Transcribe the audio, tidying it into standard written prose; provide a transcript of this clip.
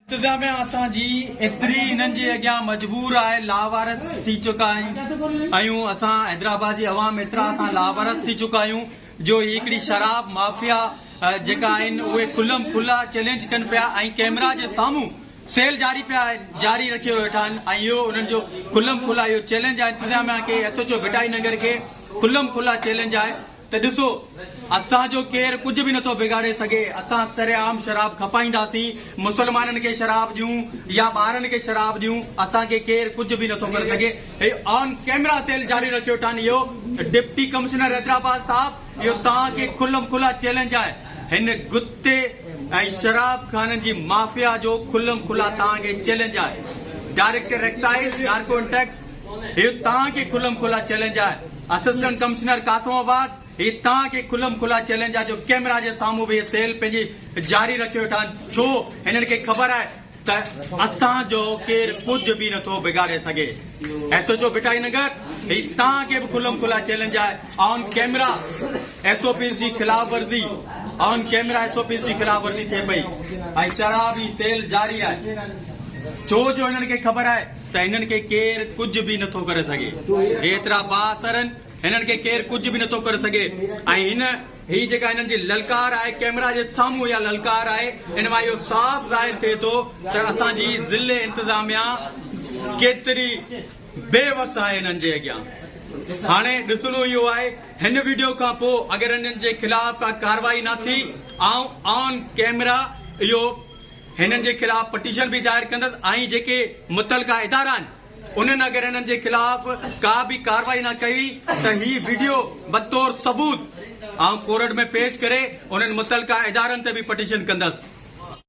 انتظاميا اسان جي ايتري انهن جي اڳيان مجبور آهي لاوارث ٿي چڪا آهيون اسان حيدرآباد جي عوام ايترا اسان لاوارث ٿي چڪا آهيون جو هي هڪڙي شراب مافيا جيڪا آهن اهي کلم کلا چئلينج ڪن پيا ۽ ڪيمرا جي سامهون سيل جاري پيا جاري رکيو ويٺا آهن ۽ اهو انهن جو کلم کلا اهو چئلينج آهي انتظاميا کي ايس ايچ او ڀٽائي نگر کي کلم کلا چئلينج آهي ته ڏسو اسان جو ڪير ڪجهه به نٿو بگاڙي سگهي، اسان سرعام شراب کپائينداسين، مسلمانن کي شراب ڏيون يا ٻارن کي شراب ڏيون، اسان کي ڪير ڪجهه به نٿو ڪري سگهي، هي آن ڪيمرا سيل جاري رکيو اٿن، اهو ڊپٽي ڪمشنر حيدرآباد صاحب اهو توهان کي کلم کلا چئلينج آهي، هن گتي ۽ شراب خانن جي مافيا جو کلم کلا توهان کي چئلينج آهي، director excise, narco and tax اهو توهان کي کلم کلا چئلينج آهي. اسسٽنٽ ڪمشنر قاسم آباد هي توهان کي کلم کلا چئلينج آهي جو ڪيمرا جي سامهون به هي سيل پنهنجي جاري رکيو ويٺا آهن ڇو هنن کي خبر آهي ته اسان جو ڪير ڪجهه به نٿو بگاڙي سگهي S H O Bhittai Nagar هي توهان کي به کلم کلا چئلينج آهي on camera S O Ps جي خلاف ورزي آن ڪيمرا ايس او پيز جي خلاف ورزي ٿئي پئي ۽ شرابي سيل جاري آهي ڇو جو هنن کي خبر آهي ته هنن کي ڪير ڪجهه به نٿو ڪري سگهي. هي ايترا بااثر آهن، هنن کي ڪير ڪجهه به نٿو ڪري سگهي ۽ هن هي جيڪا هنن جي للڪار آهي ڪئميرا جي سامهون اها للڪار آهي ان مان اهو صاف ظاهر ٿئي ٿو ته اسان جي ضلعي انتظاميا ڪيتري بي وس آهي هنن جي اڳيان. هاڻي ڏسڻو اهو آهي هن وڊيو کان پوء اگر هنن جي خلاف ڪا ڪارروائي نه ٿي آئون آن ڪئميرا اهو هنن جي خلاف پٽيشن به دائر ڪندس ۽ جيڪي متعلقه ادارا آهن انهن اگر هنن جي خلاف ڪا به ڪارروائي نه ڪئي ته هي وڊيو بطور ثبوت آئون ڪورٽ ۾ پيش ڪري انهن متعلقه ادارن تي به پٽيشن ڪندس.